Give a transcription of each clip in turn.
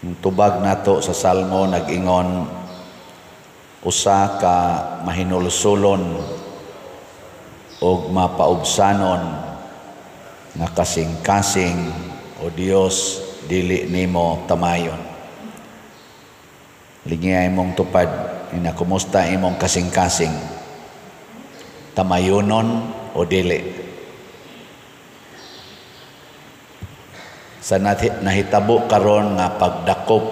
Ang tubag nato sa Salmo nag-ingon, usa ka mahinulsulon og mapaubsanon nga kasing-kasing, o Dios, dili nimo tamayon. Lingiay imong tupad, ina, kumusta imong kasing-kasing? Tamayonon o dili? Sa nahitabo karon nga pagdakop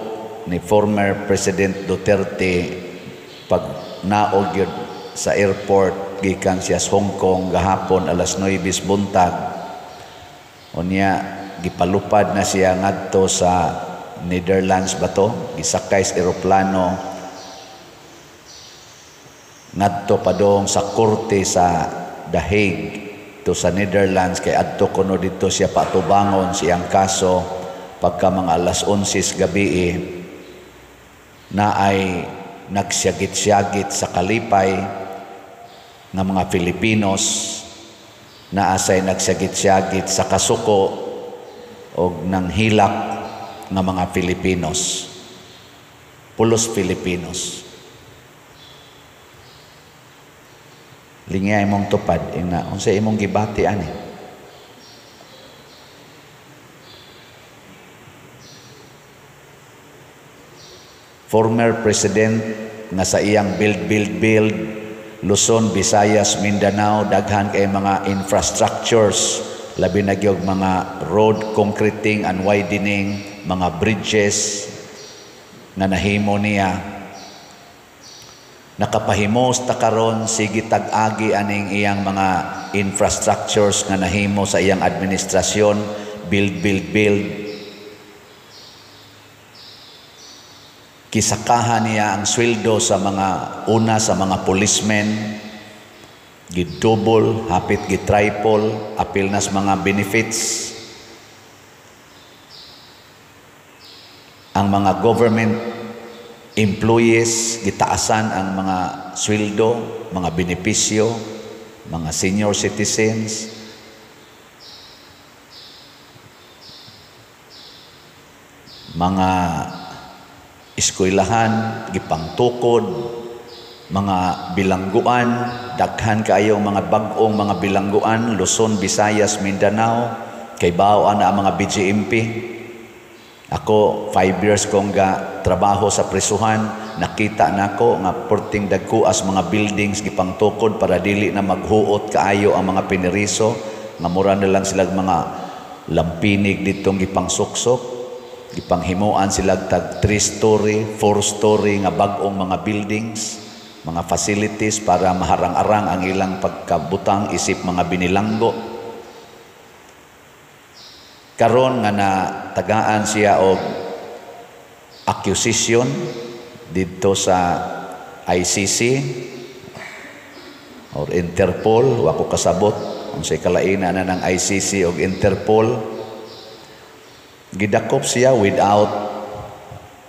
ni former President Duterte pag naog yun sa airport gikan siya sa Hong Kong gahapon alas 9 buntag, unya gipalupad na siya ngadto sa Netherlands ba to, gisakay sa eroplano ngadto padong sa korte sa The Hague to sa Netherlands, kay adto kuno dito siya patubangon siyang kaso pagka mga alas 11 gabi na ay nagsyagit-syagit sa kalipay nga mga Filipinos, na asay nagsyagit-syagit sa kasuko og nanghilak nga mga Filipinos, pulos Filipinos. Lingya imong tupad, ina, unsa imong gibati ani? Former president nga sa iyang build, build, build, Luzon, Visayas, Mindanao, daghan kay mga infrastructures, labi na gyud mga road concreting and widening, mga bridges nga nahimo niya. Nakapahimos ta karon sige tag-agi aning iyang mga infrastructures nga nahimo sa iyang administrasyon, build, build, build. Kisakahan niya ang sweldo sa mga una sa mga policemen, gidouble, hapit gitriple, apil nas mga benefits. Ang mga government employees, gitaasan ang mga sweldo, mga benepisyo, mga senior citizens. Mga eskwelahan, gipangtukod, mga bilangguan, daghan kaayong mga bag-ong mga bilangguan, Luzon, Visayas, Mindanao, kay baoan na ang mga BGMP. Ako, 5 years kong ga trabaho sa prisuhan, nakita nako nga perting dagkuas mga buildings gipangtukod para dili na maghuot kaayo ang mga piniriso, nga mura na lang silang mga lampinig ditong gipangsuksok, gipanghimuan sila tag 3-story, 4-story nga bag-ong mga buildings, mga facilities para maharang-arang ang ilang pagkabutang isip mga binilanggo. Karon nga natagaan siya og accusation didto sa ICC or Interpol, wa ko kasabot unsay kalaina na ng ICC og Interpol. Gidakop siya without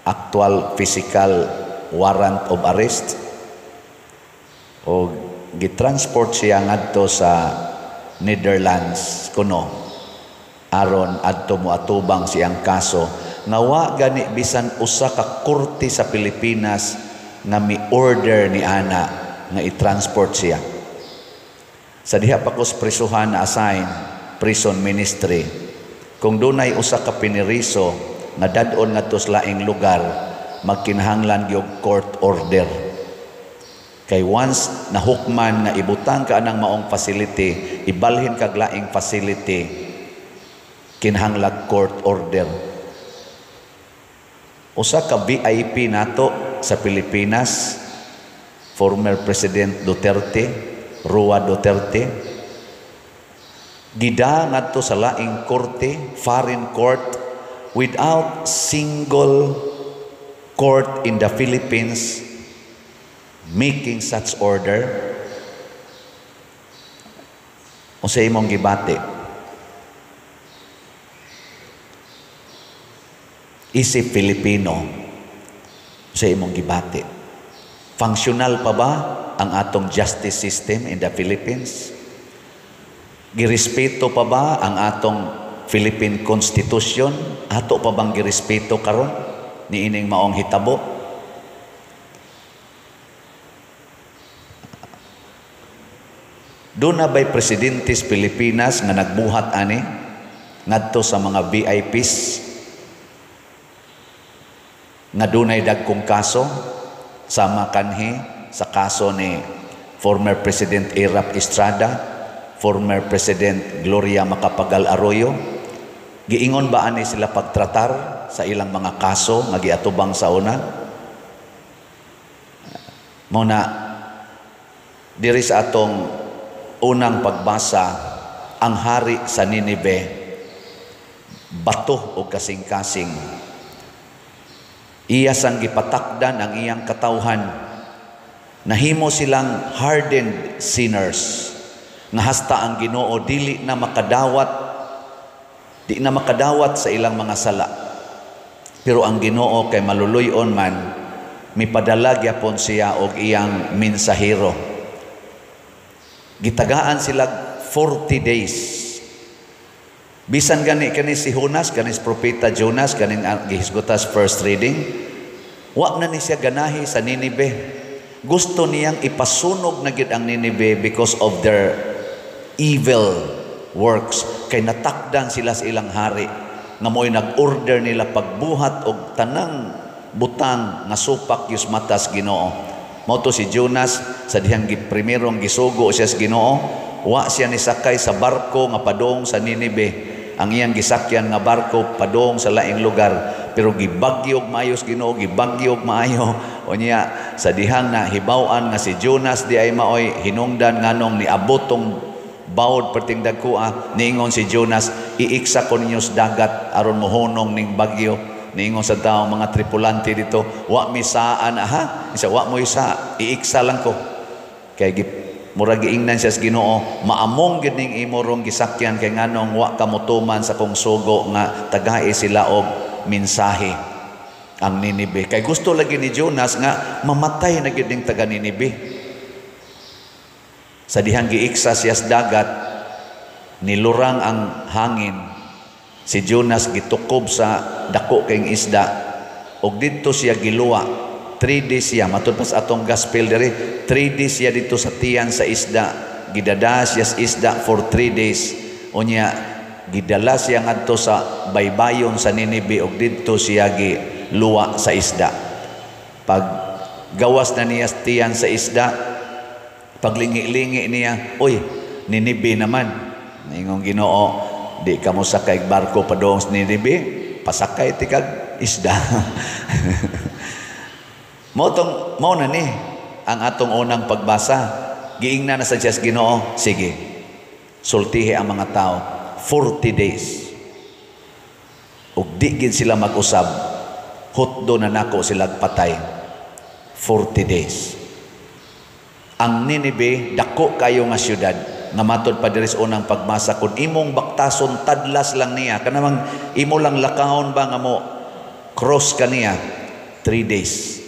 actual physical warrant of arrest o gitransport siya ngadto sa Netherlands kuno aron adto moatubang siyang kaso nga wa gani bisan usa ka korte sa Pilipinas nga mi-order ni ana nga i-transport siya. Sa diha pa ko sa prisuhan na assign prison ministry, kung dunay usa ka piniriso nga dad-on ngadto sa laing lugar, magkinahanglan gyud court order. Kay once nahukman nga ibutang ka anang maong facility, ibalhin kag laing facility, kinahanglan court order. Usa ka VIP nato sa Pilipinas, former President Duterte, Rua Duterte, gida ngadto sa laing korte, foreign court, without single court in the Philippines making such order. Unsa imong gibati? Isip Filipino, unsa imong gibati? Functional pa ba ang atong justice system in the Philippines? Girespeto pa ba ang atong Philippine Constitution? Ato pa bang girespeto karon? Niining maong hitabo? Doon na ba'y presidente sa Pilipinas nga nagbuhat ani ngadto sa mga VIPs nga dunay dagkong kaso sama kanhi sa kaso ni former President Erap Estrada, former President Gloria Macapagal Arroyo? Giingon ba ani sila pagtratar sa ilang mga kaso nga giatubang sa una? Mao na diri sa atong unang pagbasa, ang hari sa Ninive bato o kasing-kasing. Iya sang gipatakdan ang iyang katawhan. Nahimo silang hardened sinners. Nga hasta ang Ginoo dili na makadawat, di na makadawat sa ilang mga sala. Pero ang Ginoo kay maluluy-on man, mipadala gyapon siya og iyang mensahero. Gitagaan sila 40 days. Bisan gani kani si Jonas, kani si Propeta Jonas, kaning gihisgutas first reading, wa na ni siya ganahi sa Ninive. Gusto niyang ipasunog na gid ang Ninive because of their evil works. Kay natakdan sila sa ilang hari nga mo'y nag-order nila pagbuhat og tanang butang nga supak yus matas Ginoo. Mao to si Jonas sa dihang primerong gisugo siya sa Ginoo, wa siya nisakay sa barko nga padung sa Ninive. Ang iyang gisakyan nga barko padung sa laing lugar, pero gibagyog maayo sa Ginoo, gibagyog maayo. Unya sa dihang na hibaw-an nga si Jonas di ay maoy hinungdan nganong niabot tong bawod perting dagkoa, niingon si Jonas, iiksa ko ninyo sa dagat aron mohunong ning bagyo. Niingon sa tao mga tripulante dito, wa mi saan aha, isa wa mo isa, iiksa lang ko. Kay murag giingnan siya sa Ginoo, maamong gid ning imo rong gisakyan kay nganong wa ka motuman sa kong sugo nga tagai sila og mensahe ang Ninive. Kay gusto lagi ni Jonas nga mamatay na gid ning taga Ninive. Sa dihang giiksa siya sa dagat, nilurang ang hangin. Si Jonas gitukob sa dako kayong isda og didto siya giluwa. 3 days siya, matud pa sa atong gospel diri, 3 days siya dito sa tiyan sa isda. Gidada siya sa isda for 3 days. Unya gidala siya ngadto sa baybayon sa Ninive og didto siya giluwa sa isda. Pag gawas na niya sa tiyan sa isda, paglingi-lingi niya, uy, Ninive naman. Ingong Ginoo, di ka mo sakay barko padung sa Ninive, pasakay tikag isda. Mao tong mao na ni ang atong unang pagbasa. Giingnan na sa Diyos Ginoo, sige. Sultihi ang mga tao 40 days. Ug di gid sila mag-usab, hutdo na nako sila patay. 40 days. Ang Ninive dako kayo nga syudad nga matod pa diri sa unang pagbasa, kun imong baktason tadlas lang niya, kanamang imo lang lakahon ba nga mo cross kaniya 3 days.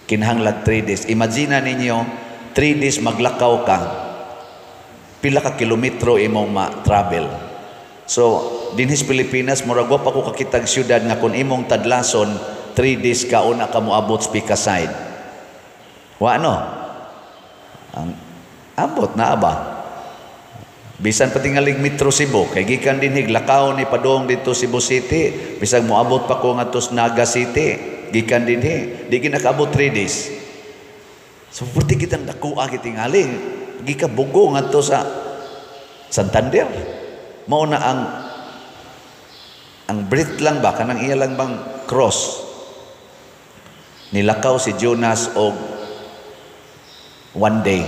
Kinahanglag 3 days. Imagine ninyo 3 days maglakaw ka, pila ka kilometro imong ma-travel. So dinhi sa Pilipinas murag wa pa ko kakitag syudad nga kun imong tadlason 3 days ka una ka moabot sa Pika side. Wa no? Ang abot na ba? Bisan pa tingalig Metro Cebu kay gikan dinhi lakaw ni padung didto Cebu City, bisag moabot pa ko ngadto sa Naga City, gikan dinhi, di ginakaabot 3 days. So pwede kitang dakuha kitingali, gika bugo ngadto sa Santander. Mao na ang breath lang ba kanang iya lang bang cross. Nilakaw si Jonas og 1 day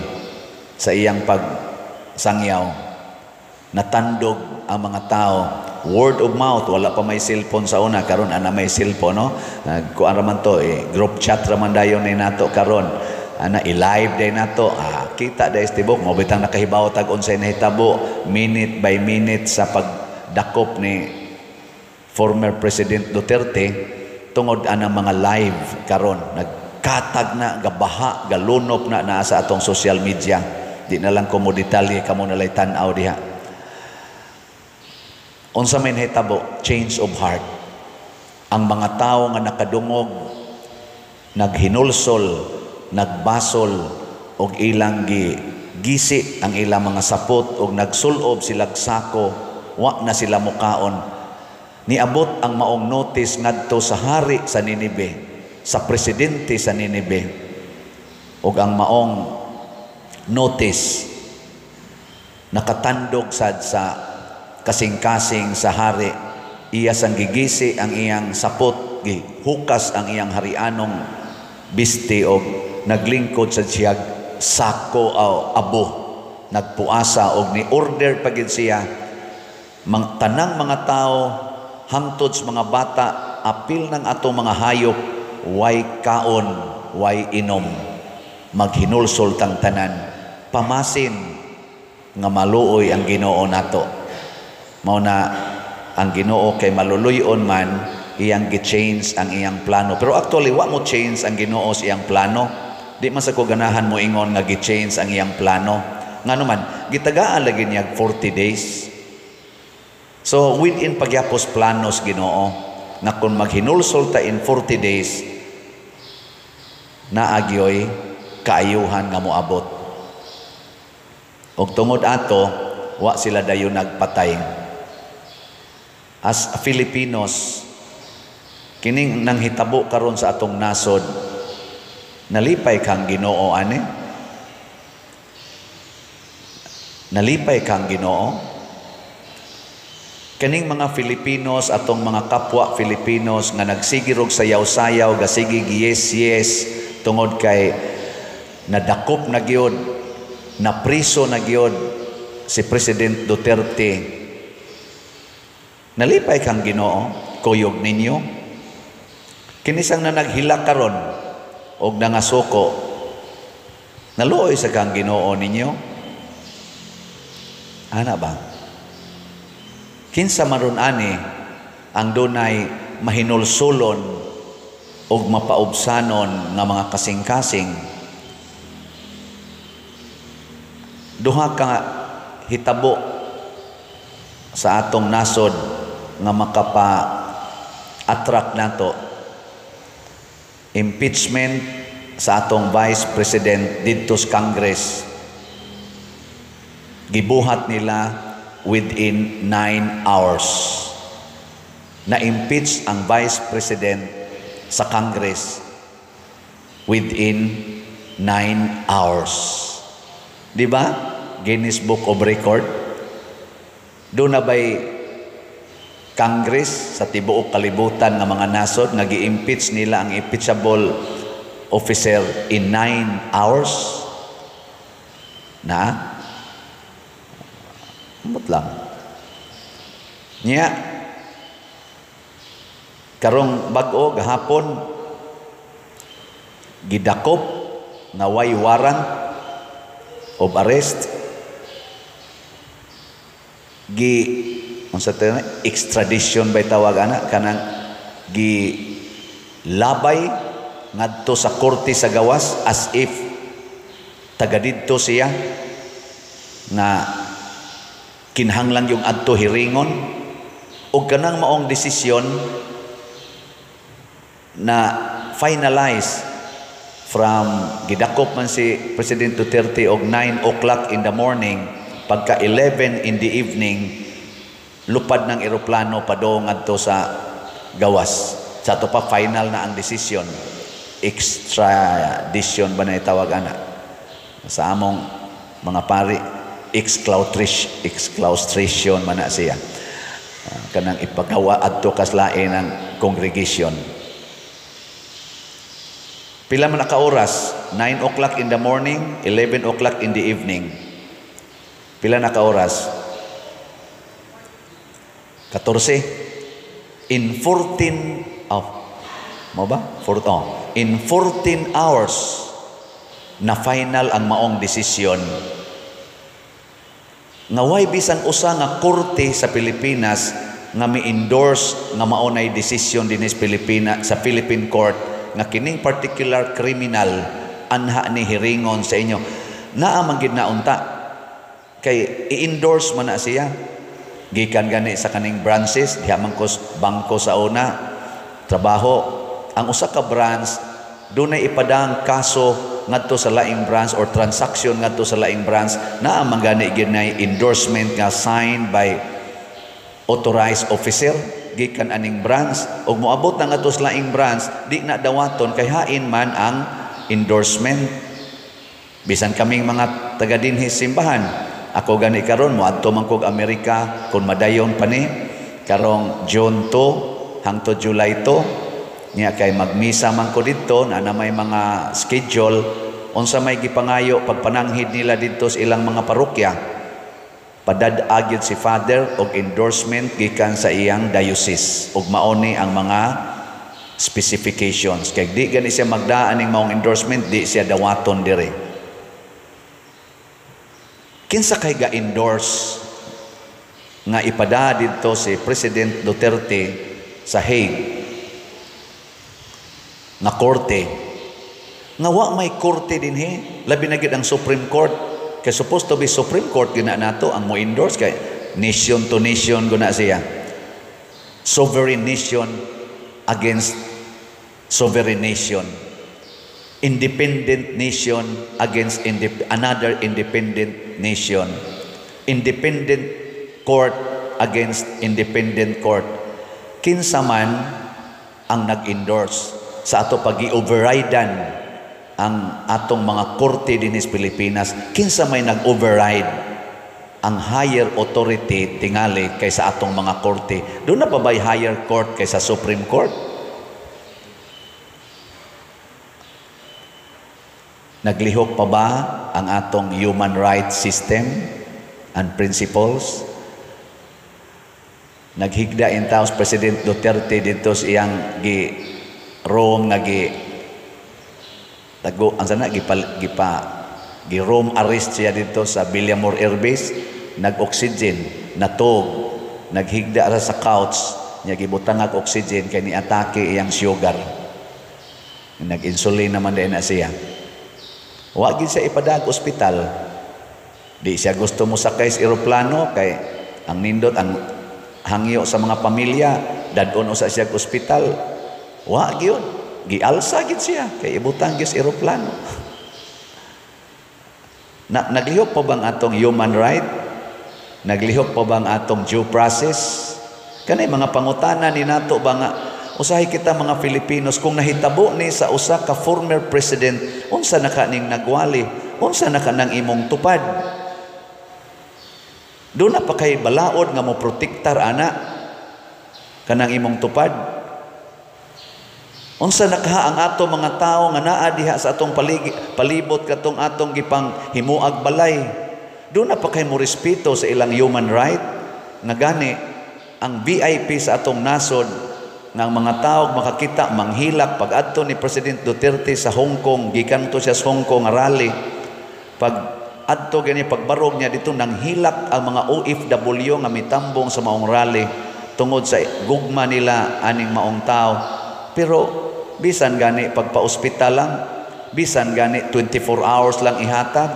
sa iyang pagsangyaw. Natandog ang mga tao. Word of mouth, wala pa may cellphone sa una, karon ana may cellphone, no? Nagkuan ra man to, group chat ra man dayon ni nato karon. Ana i-live day nato. Kita day tibok mo bitang nakahibaw tag unsay nahitabo minute by minute sa pagdakop ni former President Duterte tungod ana mga live karon. Nagkatag na, gabaha, galunop na naa sa atong social media. Di na lang ko mo detalye, kamo na lay tan-aw diha. Unsa may nahitabo? Change of heart. Ang mga tao nga nakadungog, naghinulsol, nagbasol og ilang gi gisi ang ilang mga sapot og nagsulob silag sako, wa na sila mukaon. Niabot ang maong notice ngadto sa hari sa Ninibe, sa presidente sa Ninibe, ug ang maong notice nakatandog sad sa kasing-kasing sa hari. Iya sang gigisi ang iyang sapot, gihukas ang iyang harianong biste og naglingkod sa siyag sako o abo, nagpuasa og ni order pa gid siya mang, tanang mga tao hangtod sa mga bata, apil ng atong mga hayop, way kaon, way inom, maghinulsol tang tanan, pamasin nga maluoy ang Ginoo nato. Mao na ang Ginoo kay maluluyon man, iyang gi-change ang iyang plano. Pero actually, wa mo change ang Ginoo sa iyang plano. Di man sa ko ganahan mo ingon nga gi-change ang iyang plano. Ngano man, gitagaan lagi niya 40 days. So within pagyapos planos Ginoo nga kung maghinulsol ta in 40 days, naagyoy kaayuhan nga moabot. Og tungod ato, wa sila dayon nagpatay. As Filipinos, kining nanghitabo karon sa atong nasod, nalipay kang Ginoo ani? Nalipay kang Ginoo? Kaning mga Filipinos, atong mga kapwa Filipinos nga nagsigirog sayaw-sayaw, gasigig yes yes tungod kay nadakop na gyud, napriso na gyud si President Duterte. Nalipay kang Ginoo, kuyog ninyo. Kinisang na naghilak karon og nangasuko, naluoy sa kang Ginoo ninyo. Ana ba? Kinsa maron ani ang dunay mahinulsulon og mapaubsanon nga mga kasing-kasing? Duha ka hitabo sa atong nasod nga makapa-attract nato. Impeachment sa atong Vice President didto sa Congress. Gibuhat nila within 9 hours. Na-impeach ang Vice President sa Congress within 9 hours. Di ba? Guinness Book of Record. Doon na ba'y Congress sa tibuok kalibutan nga mga nasod nga gi-impeach nila ang impeachable officer in 9 hours? Na? Umot lang. Niya, karong bag-o gahapon, gidakop nga way warrant of arrest, gi unsa ta extradition bay tawag ana, kanang gi labay ngadto sa korte sa gawas as if taga didto siya nga kinahanglan yung adto hiringon. Og kanang maong desisyon na finalize from gidakop man si President Duterte og 9 o'clock in the morning, pagka 11 in the evening lupad ng eroplano padung adto sa gawas. Sa ato pa final na ang desisyon. Extradition ba na itawag ana sa among mga pari? Exclaustration man na siya. Kanang ipagawa adto kaslain ang congregation. Pila man ka oras? 9 o'clock in the morning, 11 o'clock in the evening. Pila na ka oras? 14. In 14 oh, mo ba? Four, oh. In 14 hours na final ang maong desisyon. Nga way bisan usa nga korte sa Pilipinas nga mi-endorse nga mao nay desisyon dinhi sa Pilipinas, sa Philippine Court, nga kining particular criminal anha ni hiringon sa inyo. Naa man gid na unta kay i-endorse man na siya. Gikan gani sa kaning branches diha man ko bangko sa una. trabaho. Ang usa ka branch dunay ipadang kaso ngadto sa laing branch or transaction ngadto sa laing branch, naa man gani gyud endorsement nga signed by authorized officer gikan aning branch, ug moabot na ngadto sa laing branch, di na dawaton kay hain man ang endorsement. Bisan kaming mga taga dinhi simbahan, ako gani karon moadto man kog Amerika kun madayon pa ni karong June 2 hangtod July 2 niya, kay magmisa man ko didto na may mga schedule. Unsa may gipangayo pagpananghid nila didto sa ilang mga parokya, padad-a gyud si Father og endorsement gikan sa iyang diocese ug mao ni ang mga specifications, kay di gani siya magdaan ning maong endorsement, di siya dawaton dire. Kinsa kay ga-endorse nga ipada didto si President Duterte sa Hague nga korte, nga wa may korte dinhi, labi na gid ang Supreme Court, kay supposed to be Supreme Court gina nato ang mo endorse, kay nation to nation guna siya, sovereign nation against sovereign nation, independent nation against another independent nation, independent court against independent court? Kinsa man ang nag-endorse sa ato pag-overridean ang atong mga korte dinhi sa Pilipinas? Kinsa may nag-override ang higher authority tingali kaysa atong mga korte? Duna pa ba'y higher court kaysa Supreme Court? Naglihok pa ba ang atong human rights system and principles? Naghigda in taos President Duterte dito sa iyang gi Rome nga gi tago ang sana gipa, gipa gi Rome arrest siya dito sa Villamor Air Base, nag-oxygen, natog, naghigda ra sa couch niya, gibutang og oxygen kay ni-atake iyang sugar. Nag-insulin naman din na siya. Wa gid siya ipadag ospital. Di siya gusto mo sakay sa eroplano kay ang nindot ang hangyo sa mga pamilya, dadon usa siya ospital. Wa gyud, gialsa gid siya kay ibutang gyud sa eroplano. Na, naglihok pa bang atong human right? Naglihok pa bang atong due process? Kanay mga pangutana ni nato ba nga usahay kita mga Filipinos, kung nahitabo ni sa usa ka former president, unsa na ka ning nagwali? Unsa na ka nang imong tupad? Doon na pa kay balaod nga mo protektar ana kanang imong tupad? Unsa na kaha ang ato mga tawo nga naa diha sa atong palibot katong atong gipang himuag balay? Doon na pa kay mo respeto sa ilang human right? Nga gani ang VIP sa atong nasod nga ang mga tao makakita manghilak pag adto ni President Duterte sa Hong Kong, gikan to siya sa Hong Kong rally, pag adto gani pagbarog niya dito, nanghilak ang mga OFW nga mitambong sa maong rally tungod sa gugma nila aning maong tao. Pero bisan gani pagpa-ospital lang, bisan gani 24 hours lang ihatag,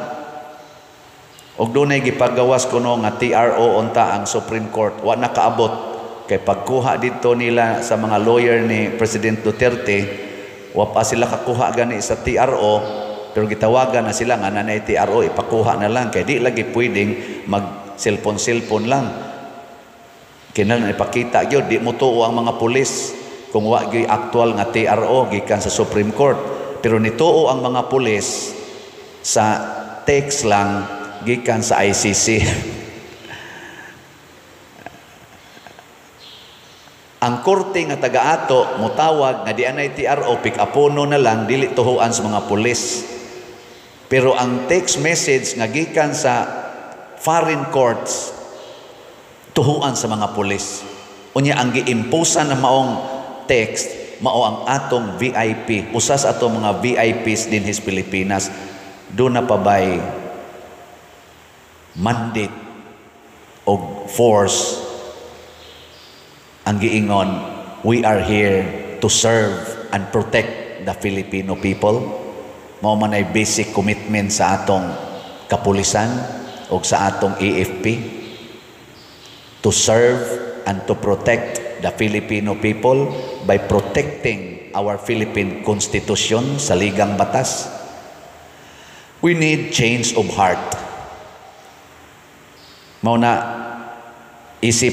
og dunay gipagawas kuno nga TRO unta ang Supreme Court, wa na kaabot kay pagkuha dito nila sa mga lawyer ni President Duterte, wa pa sila kakuha gani sa TRO, pero gitawagan na sila nga nanay TRO, ipakuha na lang kay di lagi pwedeng mag cellphone-cellphone lang. Kinahanglan ipakita gyud, di mo tuo ang mga pulis kung wa gyud aktual nga TRO gikan sa Supreme Court. Pero nituo ang mga pulis sa text lang gikan sa ICC. Ang korte nga taga-ato motawag nga di anay TRO, pick upono na lang, dili tuhuan sa mga pulis. Pero ang text message nga gikan sa foreign courts, tuhuan sa mga pulis. Unya ang giimposan na maong text, mao ang atong VIP, usa sa atong mga VIPs dinhi sa Pilipinas. Doon na pa ba'y mandate og force ang giingon, we are here to serve and protect the Filipino people? Mao man ay basic commitment sa atong kapulisan o sa atong AFP, to serve and to protect the Filipino people by protecting our Philippine Constitution, saligang batas. We need change of heart. Mao na, isip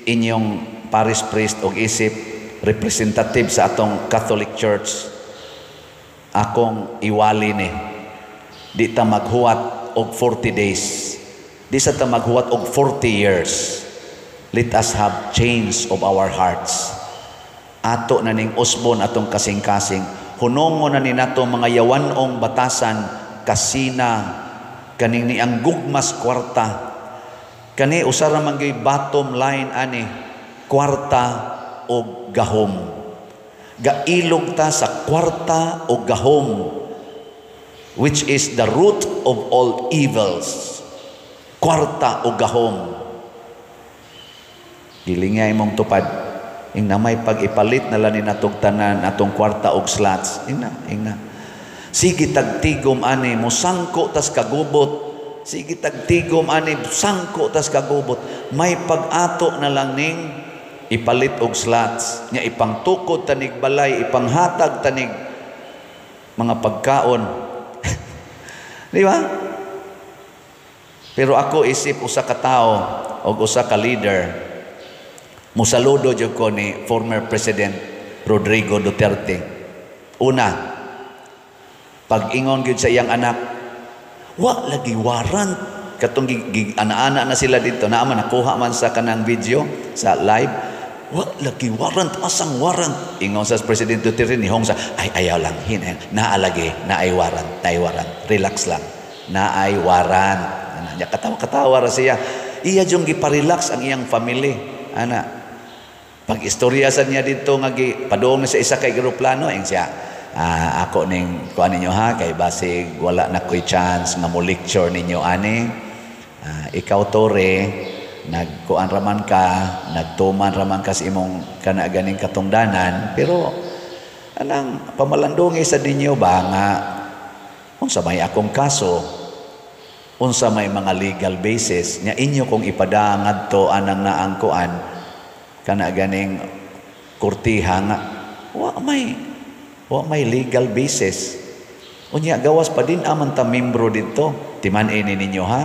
inyong parish priest o isip representative sa atong Catholic Church, akong iwali ni, di ta maghuwat og 40 days, di sa ta maghuwat og 40 years. Let us have change of our hearts. Ato na ning usbon atong kasing-kasing, hunongon na ni nato mga yawanong batasan, kasina kaning ni ang gugmas kwarta. Kani usa ra man gyud bottom line ani, kwarta og gahom. Gailog ta sa kwarta o gahom, which is the root of all evils. Kwarta o gahom. Gilingay imong tupad. Ing na may pag-ipalit na lang ni natong tanan atong kwarta og slots. Ing na, ing na. Sige tagtigom ani, musangko tas kagubot. Sige tagtigom ani, sangko tas kagubot. May pag-ato na lang ning ipalit og slots. Nya ipangtukod tanig balay, ipanghatag tanig mga pagkaon. Di ba? Pero ako isip usa ka tawo og usa ka leader, musaludo jud ko ni former President Rodrigo Duterte. Una, pag-ingon gyud sa iyang anak, wa lagi warrant katong ana-ana na sila dito, naa man nakuha man sa kanang video sa live, wa lagi warrant, asang warrant? Ingon sa President Duterte ni Hong sa, ay, ayaw lang, hinay, naa lagi, naay warrant, naay warrant, relax lang, naay warrant. Ana, nya katawa-katawa ra siya. Iya jung giparelax ang iyang family. Ana, pag istorya sa niya dito nga gi padung sa isa kay eroplano, ing siya, ah, ako ning kuan ninyo ha, kay basig wala na ko'y chance nga mo lecture ninyo ani. Ah, ikaw Torre, nagkuan raman ka, nagtuman raman ka sa imong kana ganing katungdanan, pero anang pamalandungi sa ninyo ba nga unsa may akong kaso, unsa may mga legal basis nya inyo kong ipadangad to anang naang kuan kana ganing kurtiha nga wa may legal basis. Unya gawas pa din aman ta membro dito, timan-ini ninyo ha,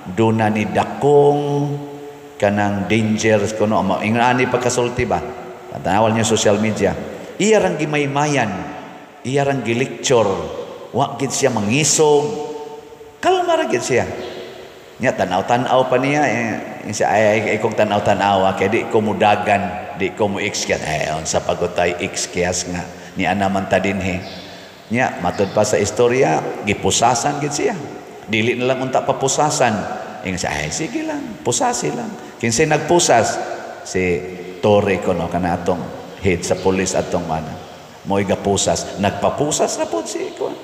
duna ni dakong kanang danger kuno mo ingon ani pagkasulti ba. Tanawal niyo social media, iya rang gimaymayan, iya rang gilecture, wa gid siya mangisog, kalma ra gid siya. Nya tanaw-tanaw pa niya eh, siya ay, ay, ay kong tanaw-tanaw kay di ko mudagan, di ko mo exkias eh, unsa pagutay exkias nga ni ana man ta dinhi. Nya matud pa sa istorya, gipusasan gid siya, dili na lang unta papusasan. Ingon siya, ay sige lang, pusasi lang. Kinsay nagpusas? Si Torre kono, kana atong head sa pulis atong ana. Mo'y gapusas, nagpapusas na pod si kuan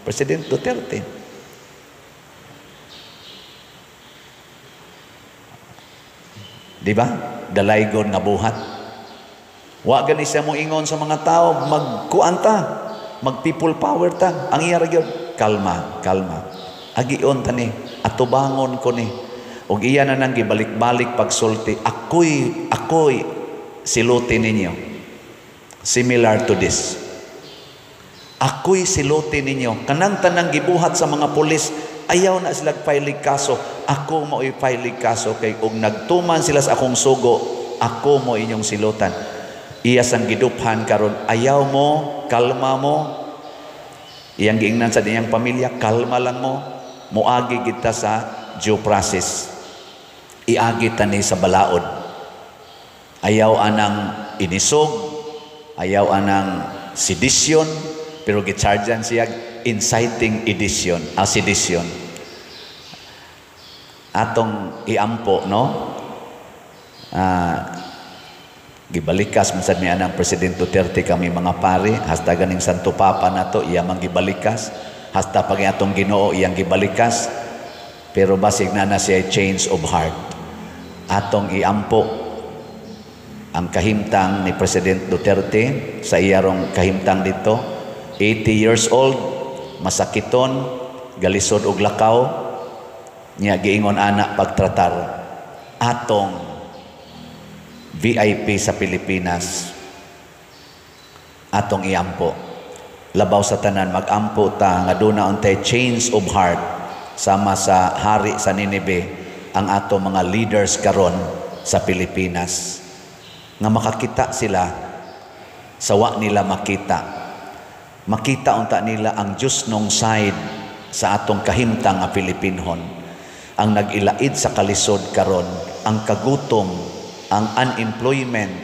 President Duterte. Di ba? Dalaygon nga buhat. Wa gani siya mo ingon sa mga tao, magkuan ta, mag people power ta. Ang iya ra gyud, kalma, kalma. Agion ta ni, atubangon ko ni. Og iya na nang gibalik-balik pagsulti, ako'y siluti ninyo. Similar to this. Ako'y siluti ninyo. Kanang tanang gibuhat sa mga pulis, ayaw na sila filing kaso. Ako mo'y filing kaso kay og nagtuman sila sa akong sugo, ako mo inyong silutan. Iya sang giduphan karon, ayaw mo, kalma mo. Iyang giingnan sa iyang pamilya, kalma lang mo. Muagi kita sa due process. Iagi ta ni sa balaod. Ayaw anang inisog, ayaw anang sedition, pero gichargean siya inciting edition, sedition. Atong iampo, no? Gibalikas man sad mi anang President Duterte kami mga pari, hasta ganing Santo Papa nato iya man gibalikas, hasta pag atong Ginoo iyang gibalikas, pero basig na na siya change of heart. Atong iampo ang kahimtang ni President Duterte sa iyarong kahimtang dito, 80 years old, masakiton, galisod og lakaw, niya giingon ana pagtratar. Atong VIP sa Pilipinas, atong iampo. Labaw sa tanan, magampo ta nga duna untay change of heart sama sa hari sa Nineveh ang ato mga leaders karon sa Pilipinas, nga makakita sila sa wa nila makita. Makita unta nila ang Diyosnong side sa atong kahimtang nga Pilipinhon. Ang nag-ilaid sa kalisod karon, ang kagutom, ang unemployment,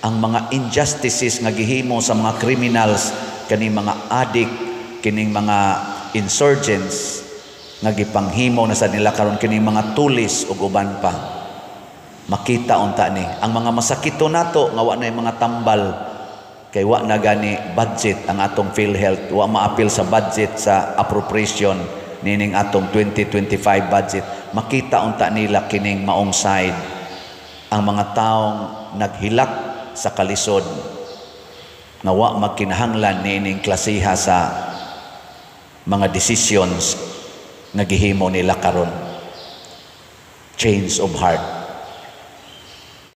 ang mga injustices nga gihimo sa mga criminals, kining mga addict, kining mga insurgents nga gipanghimo na sa nila karon, kining mga tulis ug uban pa. Makita unta ni ang mga masakito nato nga wa na mga tambal kay wa na gani budget ang atong PhilHealth, wa maapil sa budget sa appropriation nining atong 2025 budget. Makita unta nila kining maong side, ang mga taong naghilak sa kalisod nga wa magkinahanglan niining klasiha sa mga decisions nga gihimo nila karon. Change of heart.